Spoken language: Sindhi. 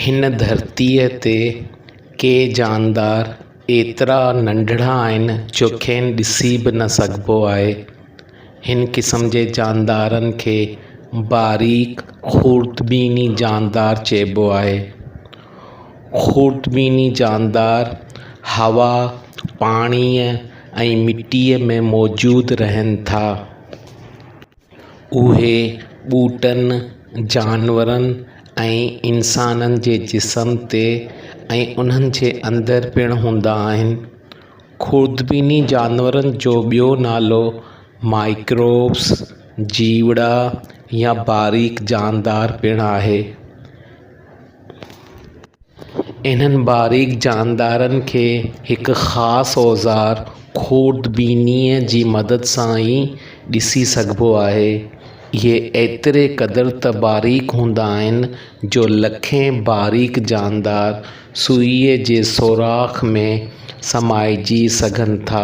هن ڌرتيء تي ڪي جاندار ايترا ننڍڙا آهن جو کين ڏسي به نه سگهبو آهي. هن قسم جي جاندارن کي باريڪ خوردبيني جاندار چئبو آهي. خوردبيني جاندار هوا، پاڻيء ۽ مٽيء ۾ موجود رهن ٿا. اهي ٻوٽن، جانورن ۽ انسانن جي جسم تي ۽ انهن جي اندر پڻ هوندا آهن. خوردبيني جانورن جو ٻيو نالو مائڪروبس، جيوڙا يا باريڪ جاندار پڻ آهي. انهن باريڪ جاندارن کي هڪ خاص اوزار خوردبينيء جي مدد سان ئي ڏسي سگهبو آهي. اهي ايتري قدر ته باريڪ هوندا آهن جو لکين باريڪ جاندار سوئيء جي سوراخ ۾ سمائجي سگهن ٿا.